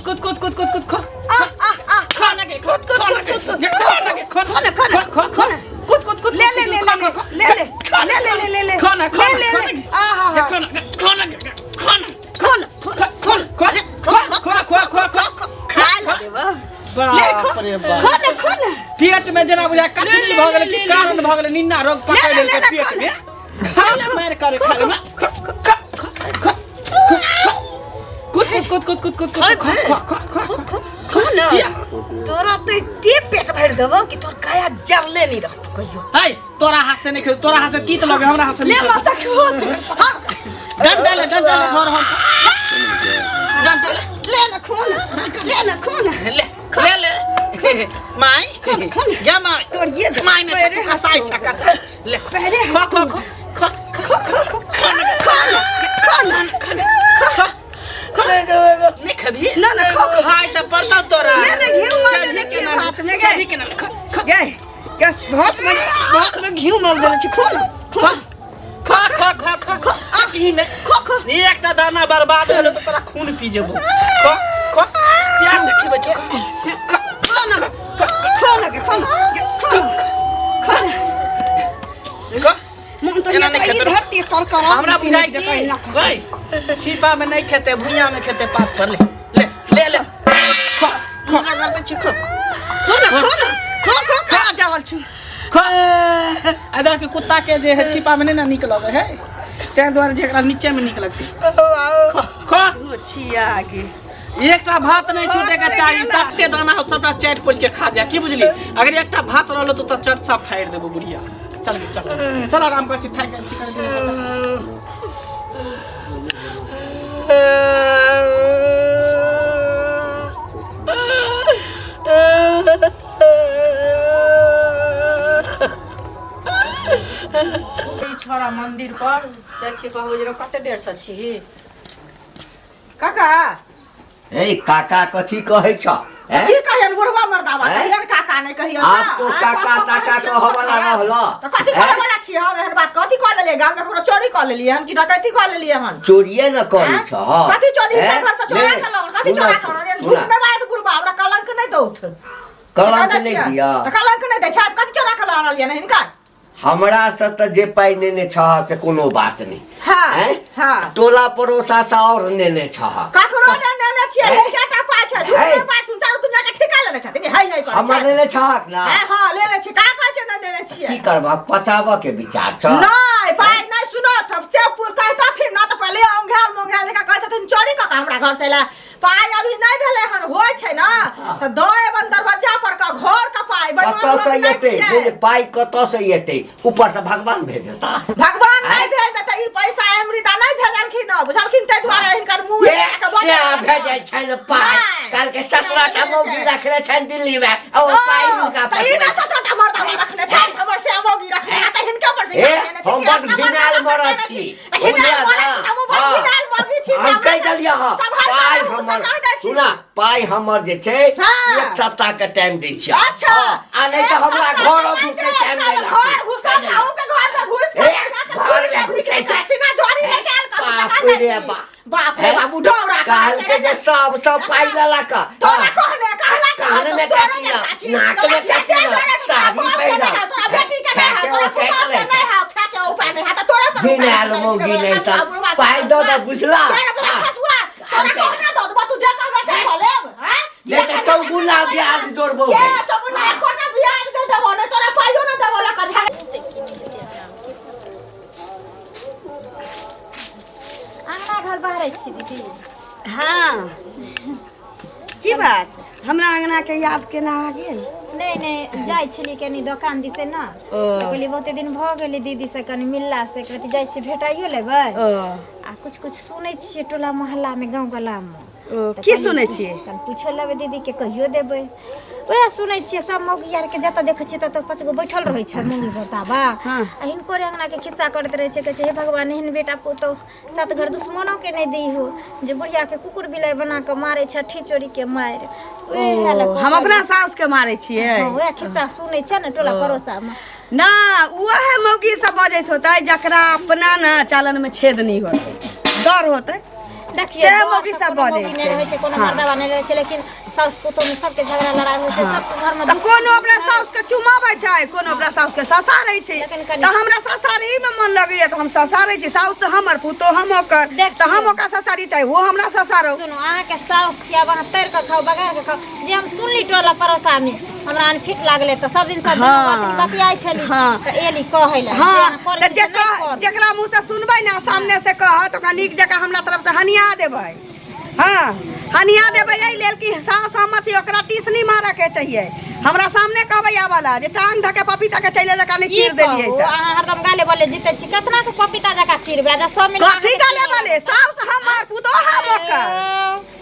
कुद कुद कुद कुद कुद कुद खो आ आ आ खा ना के खो खा ना के खा ना के खो खो ना, खो ना, खो खो ना। कुद कुद कुद ले ले ले ले ले ले ले ले ले ले ले खो ना खो ले ले ना ले आ हा हा खो ना खो ना खो ना खो ना खो खो खो खो खो खो खो खो खा ले देबो ले खो बाप रे बाप खो ना खो ना पेट में जेना बुझा कचनी भऽ गेलै कि कारण भऽ गेलै निन्ना रोग पकड़ि ले, ले, लेलकै ले, पेट में खा ले मारि करे खा ले खा खा खा खा कुद कुद कुद कुद कुद कुद कुद खा खा खा खा खा खो ना किया? तोरा तो एते पेट भरि देबो कि तोर काया जरले नहीं रहतो कहियो है तोरा हाथ से नहीं खेल तोरा हाथ से तीत लगे हमरा हाथ से ले मीठ मासा खो हां डंडा ले डंडा ले घर हम डंडा ले ले ना खो ना ले ना खो ना ले ले ले माई खो ना। गे माई तोर ये दे माई ने पैरे हाथ कसाई छ कसाई ले पैरे खो खो खो खो खो खो खो खो ना खो ना खो खो खो नहीं खबी ना ना खो खो खाय त पड़तौ तोरा ले ले घी मल देले छी भात में गे कभी के ना खो खो गे गे भात में भात में घी मल देले छी खो ना खो खो खो खो खो खो आ की ने खो खो एकटा दाना बर्बाद भेलो त तोरा खून पी जेबो खो खो प्यार से खिबै छौ खो खो ना खो ना गे खो ना गे, खो ना खो ना खो मन तो एना ये नहि सही खेतौ। धरती कर कर हमरा बुझाइ की गई छिपा में नहीं खेते भुइया में खेते पात पर ले ले ले ले खो खो ना कर छी खो खो ना खो ना खो खो खा जावल छु खो इधर के कुत्ता के जे है छिपा में नहीं ना निक लगे है ताहि दुआरे जेकरा नीचे में निक लगते खो खो छिया गे एकटा भात नहीं छूटे के से चाही गेला। सत्ते दाना हो सबटा चाटि पोछि के खा जा की बुझली अगर एकटा भात रहलो तो तऽ चट सब फाड़ि देबो बुढ़िया चल गे, चल चल आराम कर छी थाकि गेल छी कनि दिन। ई छोरा मंदिर पर जाइ छियै कहबै जे रौ कते देर से छी काका ए काका कथी कहै छ हैं? की कहियन बुढ़वा मर्दावा हैं? कहियन काका नहि कहियन आब तो काका ताका कहवला रहल तऽ कथी हैं? कहै वाला छी हम एहन बात कथी कऽ लेलियै गाम में ककरो चोरी कऽ लेलियै हन कि डकैती कऽ लेलियै हन चोरिए न करै हैं? छ कथी चोरी हैं? हिनकर घर से चोरा ले, के लऽ कथी सुना, चोरा के लऽ सुना। झूठ नहि बाजत बुढ़वा हमरा कलंक नहि दौथ कलंक नहि दिअ तऽ कलंक नहि दै छै कथी चोरा के लऽ आनलियै हन हिनकर हमरा से तऽ जे पाइ नेने छह से कोनो बात नहि हाँ हैं? हाँ टोला पड़ोसा से और नेने छह ककरो ने नेने छियै हैं? एकेटा पाइ छै झूठ हैं? नहि पाइ तुम चारू दुनिया के ठिका लेने छथिन है है करै हमर छै। नेने छहक ना हैं, हाँ लेने छी का कहै छै नहि लेने छियै की करबह पचाबऽ के विचार छ नहि पाइ नहि सुनो तब से कहतथिन ना तऽ पहिले औंघायल मोंघायल जकाँ कहै छथिन चोरी कऽ कऽ हमरा घर से एला पाइ अभी नहि भेलै हन होइ छै ने तऽ दऽ एबन दरवज्जा पर के घर के पाइ बेईमान कतऽ लोक से नहि एतै छियै। जे पाइ कतऽ से एतै ऊपर से भगवान भेज देता भगवान नहि आँय? भेज देतै ई पैसा अमृता नहि भेजलखिन हँ बुझलखिन ताहि दुआरे हिनकर मुँह ए, लगा कऽ बजै से छथिन। भेजै छनि पाइ नहि। काल्हि के 17 टा से मौगी रखने छनि दिल्ली मे आ ओ ओ, पाइ हुनका तऽ ई ने पठबै 17 टा मर्दावा रखने छै हमर से मौगी रखने आ तऽ हिनका पर से ए, रखने छै हम कि बड अपना घिनायल मर्दावा मरद रखने छी। छी। घिनायल बुझलियै मरद ने? छी तऽ हमहूँ बड हँ। घिनायल मौगी छी से हम हमरा कहि से देलियै हँ सम्हार पाइ कऽ मुँह से हमर कहि दै छी। सुना पाइ हमर जे छै हँ। एक सप्ताह के टाइम दै छियै अच्छा हँ, आ नहि तऽ एक हमरा सप्ताह घरो के घुसै टाइम टाइम नहि देब, लागतै। घर घुसब तऽ अहूँके घरमे घुसि कऽ ए, बढ़िआँ से घरमे छुरी घुसै छै। सीना जोड़ी नहि कयल करू से बाप कहि दै रे छी। बाप। बाप रे हैं? बाप डौरा कहलकै जे सब सब पाइ लेलक तोरा कहने कहला से कान में तोरा काटी ना, काटी नाक में काटी ना, साड़ी पहिरा। तोरा बेटी के नहीं खाके है तोरा ओके पुतोह के करै नहीं है खाके उपाय नहीं है त तोरा पर घिनायल मौगी नहि सब। पाइ दऽ दऽ बुझला? तोरा बड़ा हाँ। खसुआ तोरा कहने दऽ देबो तू जे कहबे से कऽ लेब हैं नहि तऽ चौगुना ब्याज जोड़बो के चौगुना एकोटा ब्याज नहि देबो नहि तोरा पाइयो नहि देबो लऽ कऽ झगड़ा अंगना घर बहरै छी दीदी हाँ की बात हमरा अंगना के याद केना आ गेल नहि नहि जाइ छली कनी दोकान दिसे ने ओ। तऽ कहलियै बहुते दिन भऽ गेलै दीदी से कनी मिलला से एक रति जाइ छी भेटाइयो लेबै ओ आ कुछ कुछ सुनै छियै टोला मोहल्लामे गाँव गलामे ओ की सुनै छियै कनि पूछो लेबै दीदीके कहियो देबै वएह सुनै छियै सब मौगी आरके जतऽ देखै छियै ततऽ पाँच गो बैठल रहै छै मौगी बर्ताबा हाँ। आ हिनको अङ्गनाके खिस्सा करैत रहै छै कहै छै हे भगवान एहन बेटा पुतहु सात घर दुश्मनोके नहि दीहो जे बुढ़ियाके कुकुर बिलाइ बना कऽ मारै छै अट्ठी चोरीके मारि वएह लए हम अपना साउस के मारै छियै हँ, वएह खिस्सा सुनै छियै ने टोला पड़ोसामे ना उएह मौगी सब बजैत होतै जकरा अपना ने चालन में छेद नहीं होतै डर होतै देखिए से मौगी सब कोनो बजै मौगी नहि छै। रहै छै, कोनो मर्दावा नहि रहै छै, लेकिन साउस पुतोह में सबके झगड़ा लड़ाई होइ छै, सबके घर में तऽ दुख कोनो सुख अपना छै। साउस के चुमाबै छै, कोनो अपना साउस के ससारै छै। लेकिन कनि- तऽ हमरा ससारही में मन लगैया तऽ हम ससारै छी। साउस हमर, पुतोह हम ओकर, देखियौ। तऽ हम ओकरा ससारी चाहे ओ हमरा ससारो। सुनू, अहाँके साउस छी, आब अहाँ तर कऽ खाउ, बघार कऽ खाउ। जे हम सुनली टोला पड़ोसा में हमरा अनफिट लागलै, तऽ सब दिन सब हाँ। बतियाइ छली। हाँ। तऽ एली कहै लए जे हाँ अहाँ करै तऽ छी जे तऽ नहि कह करू। जकरा मुँह से सुनबै ने, सामने से कहत, ओकरा नीक जकाँ हमरा तरफ से हनिया देबै। हाँ, हनिया देबै एहि लेल कि सास हमर छी, ओकरा टीसनी मारऽ के चाहिए। हमरा सामने कहबै आबऽ जे टांग धऽ के पपीता के चले जकाँ नहि की चीर देलियै। कहू तऽ अहाँ हरदम गाले बोले जीते छी, कतना के पपीता जकाँ चिरबै जे सब मिल कथी गाले बोले? साउस हमर, पुतोह हम ओकर।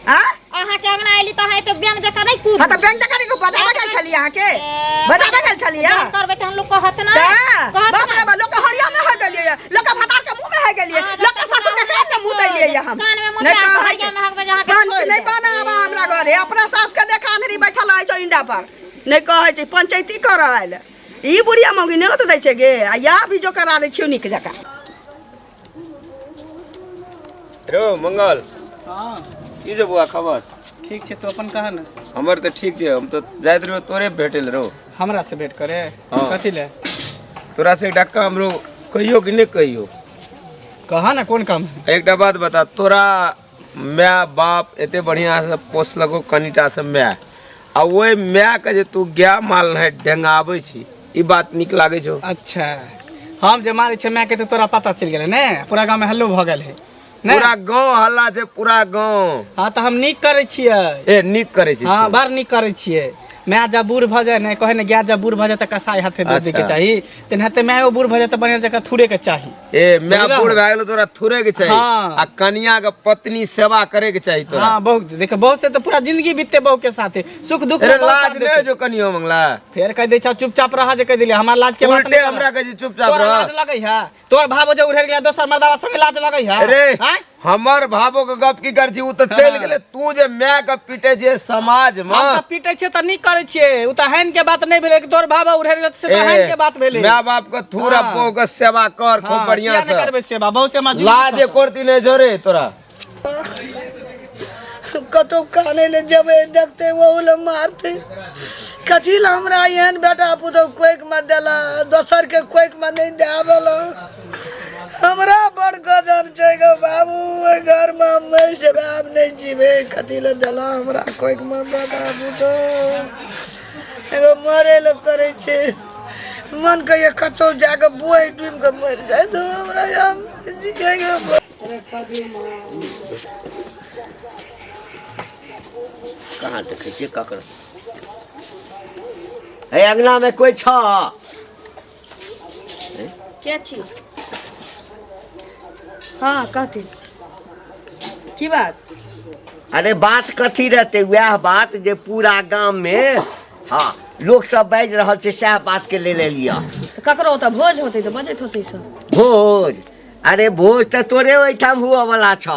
हाँ। अहाँके अंगना एली तऽ अहाँ एते बैंक जकाँ नहि कूदू। हाँ, तऽ बैंक जकाँ नहि बजाबऽ गेल छलियै अहाँके? बजाबऽ गेल छलियै? जहन करबै तऽ हम लोग कहत ना, तऽ कहत बाप ना। रे बाप, लोक के हरिया में हो गेलियै, लोक के भतार के मुंह में हो गेलियै, हाँ, लोक के ससुर के कान में मुँह देलियै हम। कान में मुँह नहि दे, कहै हरिया में हगबै जे अहाँके पंच छोड़ि नहि देब। बनाबऽ हमरा घरे। अपना सास के देखा अन्हरी बैठल रहै छौ इंडा पर। नहि कहै छै पंचायती करऽ आयल। ई बुढ़िया मौगी नहि ओतऽ दै छै गे, आ या भी जो करा दै छियौ नीक जकाँ। रो मंगल। हाँ। की छौ बौआ खबर? ठीक छै, तू अपन कह ने। हमर तऽ ठीक छै। हम तऽ जाइत रहियो तोरे भेटल रहो। हमरा से भेंट करे? हाँ। कथी ले? तोरा से एकटा काम रहो, कहियो कि नहि कहियो? कहा ना, कोन काम है? एकटा बात बता, तोरा माय बाप एते बढ़िया से पोसलको कनिटा से माय, आ ओहि माय के जे तू गाय माल नहीं डेंगाबै छी, ई बात नीक लागै छौ? अच्छा, हम जे मारै छै माय के तऽ तोरा पता चलि गेलै ने? पूरा गाँव में हल्लो भऽ गेल है ने? पूरा गाँव हल्ला छै, पूरा गाँव। हाँ, तऽ हम नीक करै छियै। ए, नीक करै छी हाँ। तू। बड़ नीक करै छियै। माय जब बूढ़ भऽ जाय ने, कहै ने गाय जब बूढ़ भऽ जाय तऽ कसाई हाथे दूध दैके अच्छा। चाही, तेनाहिते मायो बूढ़ भऽ जाय तऽ बढ़िआँ जकाँ थूरे के चाही। ए, माय बुझलहो? बूढ़ भए गेलो तोरा थुरे के चाही। हाँ। आ कनिया के पत्नी सेवा करे के चाही तोरा। हाँ, बहुत देख, बहुत से तऽ पूरा जिंदगी बीतते बहू के साथे, सुख दुख में अरे बहुत साथ लाज देते। नहि जो कनियो मंगला। फेर कह दै छौ चुपचाप रह, जे कह दिले हमरा लाज के बात उल्टे नहीं कर। हमरा कहै छै चुपचाप तोरा रह। लाज लगै है? तोर भावो जे उड़ेर गेला दोसर मर्दावा संगे, लाज लगै है? अरे आँय? हमर भावो के गप की कर छी, उ तऽ चलि गेलै। तू जे माय के पिटे छियै समाज मे। हम तऽ पीटै छियै तऽ नीक करै छियै, उ तऽ हैन के बात नहि भेलै कि तोर भावो उड़ेर गेल से तऽ हैन के बात भेलै। माय बाप के थूर हाँ। बहू के सेवा कर खूब हाँ, बढ़िया किया नहि से। करबै सेवा बहू से? हमरा जिंदगी लाज एको रत्ती नहि जो रे तोरा। कतौ काने ले जेबै, देखते ओहू ले मारते। कथी लए हमरा एहन बेटा पुतहु कोइक मे देला, दोसर के कोइक मे नहि देबल? हमरा बड़ गजब छै गो बाबू। ओहि घर मे हम मरि जेबै, आब नहि जीबै। कथी लए देला हमरा कोइक मे बेटा पुतहु? एगो मरे लए करै छै मन। कहिए कतौ जाके बोहि डूबि कऽ मरि जाय तऽ हमरा आब जियैके। कहाँ देखै छियै ककरो? हे, अंगना में कोई छ? के छी? हाँ, कहती की बात? अरे बात कथी रहते, वएह बात जे पूरा गाम में हाँ लोक सब बाजि रहल छै, सएह बात के ले लिअ। तऽ ककरो ओतऽ भोज होतै तऽ बजैत होतै सब। भोज? अरे भोज तऽ तोरे ओहिठाम हुअ वाला छ,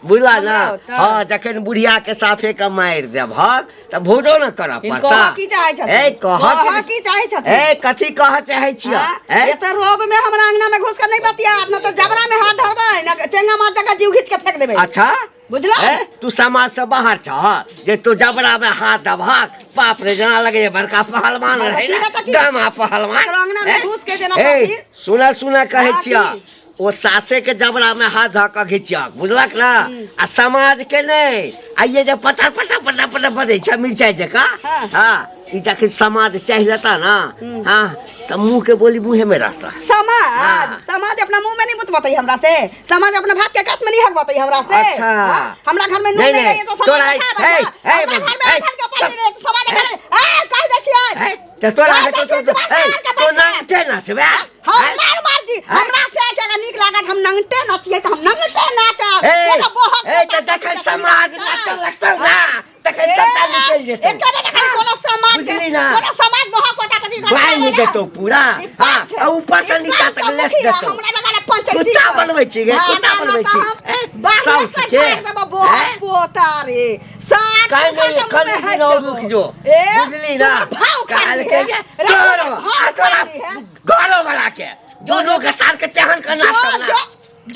बुझला ने? हमरा ओतऽ? हाँ, जखन बुढ़िया के साफे के मारि देबहक तऽ भोजो ने करऽ पड़ता। कहऽ की चाहै छथिन? ए, कहऽ कहऽ की चाहै छथिन? ए, कथी कहऽ चाहै छियै? हाँ? ए? एतऽ रोब में हमरा अंगना में घुस के नहीं बतिया न तऽ जबरा में हाथ धरबै न चेंगा मार जकाँ जीव घीच के फेंक देबै। अच्छा। बुझलऽ? ए, तू समाज से बाहर छह जे तू जबरा में हाथ दबहक? बाप रे, जेना लगे बड़का पहलवान हाँ, रहे तऽ ने, सीधा तऽ की? गामा पहलवान। ओकरो अंगना में ए? घुस के जेना ए, पति- सुना सुना, कहै हाँ, छियह की? ओ सासे के जबरा में हाथ धऽ कऽ घिचियक, बुझलक ने? आ समाज के नहि। आ ये जे पटा पटा पटा पटा बजै छै मिरचाइ जकाँ। हाँ। हाँ, ई जखन समाज चाहि लेता ना, हाँ, तऽ मुँह के बोली मुँहे में रहता। समाज? हाँ। समाज अपना मुंह में नहीं मुतबतै हमरा से। समाज अपना भात के कात में नहीं हगबतै हमरा से। अच्छा। हाँ? हमरा घर में नून नहीं, नहीं नहीं, रही तो समाज तोरा- खाबे हे, ना। हे, हमरा घर में हे, अखन के पानी रहे तो समाज खाबे। ए, कह दै छियै। हे, तऽ तोरा कह तो दै तो छियै, तो जुबा ए, सार के तो बैठा। नंगटे नाचबे? हम हैं? मार मार जी। हैं? हमरा से अगर नीक लागत हम नंगटे नचियै तऽ हम नंगटे नाचब। ए, कोनो बहक ए, तऽ जखन समाज नाचऽ लगतौ ना, तखन सबटा निकलि जेतौ। एके बेर खाली कोनो समाज के बुझली ना? कोनो समाज बहक पोता पति बान्हि देतौ पूरा, हाँ, आ ऊपर से नीचा तक लेस देतौ। हमरा लगा ले पंचायती कुत्ता पर। बनबै छी गे, हाँ, कुत्ता ना, ना, बनबै तऽ छी। हम ए, बाहरे साउस से के। झाड़ि देबो बहक हैं? पोता रे। सात काल्हि मुखा नहि, के कनि मुँह में दिन और हाथ रुकि देबो। जो। ए, बुझली ना? तोहर भाव काल्हि खाली के है। जे रे, तोरो भाव आ तोरा खाली है। घरो वाला के दोनों के सार के तेहन के जो नाचब ना। जो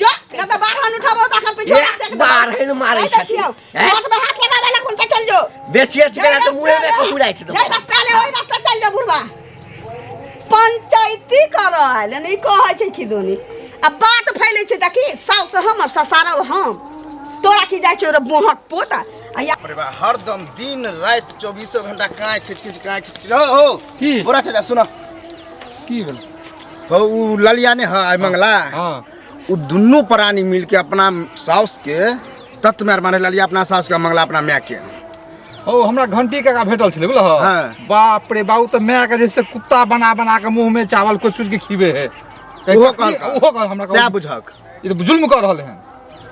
जो न त बारहन उठाबो त अखन पिछोड़ा एक सेक देबो। बारहन मारै नहीं त छथिन। छियौ हैं? हाथ में हाथ लगाबे ला कोन के चल जो बेसी अथी करा तऽ मुँहे में कहू राखि जय देबौ रास्ता ले ओहि रास्ता चल जो बुढ़बा पंचायती कर आयल नहीं कहै छै खिदोनी आ बात फैलै छै तऽ की साउस हमर ससारा हम तोरा की जाइ छौ रे मोहक पोता आ या अरे बा हरदम दिन राति चौबीसों घंटा काँय खिच खिच काँय खिच खिच हो हो की? बोरा चाचा सुनो की भेल हो उ ललिया ने है आइ मंगला हाँ उ दुनू प्राणी मिल के अपना साउस के तत्व में माने ललिया अपना साउस के मंगला अपना माय के ओ हमरा घंटी काका भेटल छलै बुझलह हाँ। बाप रे बाबू तऽ माय के जैसे कुत्ता बना बना के मुंह में चावल कुछ कुछ के खीबे है ओहो कहलका। ओहो कहल हमरा सएह बुझक ई तऽ जुल्म कर रहल हन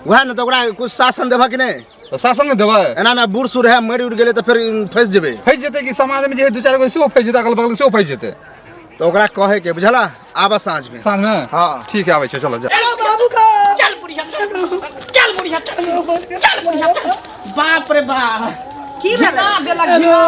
वएह ने तऽ ओकरा कुछ शासन देबह कि नहि तऽ शासन नहि देबै एना में बूढ़ सूढ़ है मरि उड़ गेलै तऽ फेर फँसि जेबै फँसि जेतै कि समाज में जे दू चारि गो सेहो फँसि जेतै अगल बगल सेहो फँसि जेतै तऽ ओकरा कहै के बुझला आबऽ साँझ में साँझ में हाँ। ठीक है आबै छै चलो जा चलो बाबू का चल बुढ़िया चल चल बुढ़िया चल चल बुढ़िया चल बाप रे बाप की भेलै घिना देलक घिना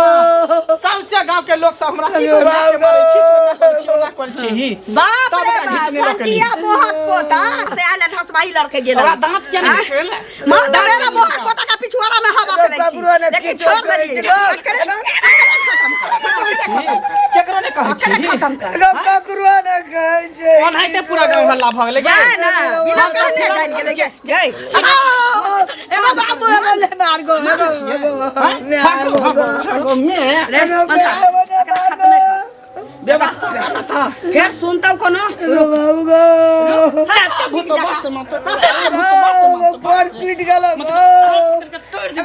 सौंसे गांव के लोग सब हमरा की कहै छी, मारै छी, ओना करै छी, ओना करै छी बाप तब रे ओकरा बाप घिचने लग घंटिया मोहक पोता से आयल ढसबाई लड़के गेल ओकरा दांत किया नहीं निकलल मां दबेला मोहक पोता का पिछुआरा में हवा फैलै छी ककरो ने लेकिन किछो छोड़ करै देलियै छै। एकरे एकरे खत्म कर एकरे केकरो नहीं कहै खत्म छी खत्म कर ककरो ने कहै छै ओनाहिते पूरा गांव हल्ला भऽ गेलै गे ना बिना कहने जानि गेलै गे जय एगो बाबू एगो ले मार गो एगो एगो भागो, भागो, भागो, मैं रे एगो मनसा, एगो एकरा खत्मे कर। व्यवस्था करना था फेर सुनतौ कोनो एगो बाबू गो सबके भूत बस मत सबके भूत बस मत बड़ पीट गेलो गो तोड़ दे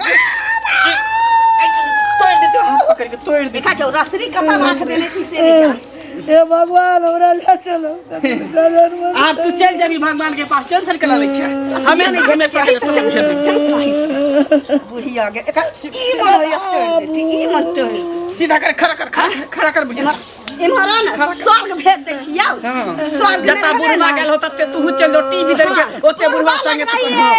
तोड़ दे हाथ पकड़ के तोड़ दे देखा छौ रसरी कथा राख देने छी से नहीं जान। हे भगवान हमरा ले चलो गजन मत आप तू चल जाबी भगवान के पास टेंशन करा लै छै हमेशा हमेशा बुढ़िया के एकर ई मन होइया तोड़ि देती ई मन तोड़ि सीधा कर खड़ा कर खड़ा खड़ा कर बुझी इम्हर आ ने स्वर्ग भेज दै छी आउ स्वर्ग में जता रहबै बुढ़वा ने। गेल हो तते तू चल जो टीवी देख के ओते बुढ़वा संगे तू रहिए।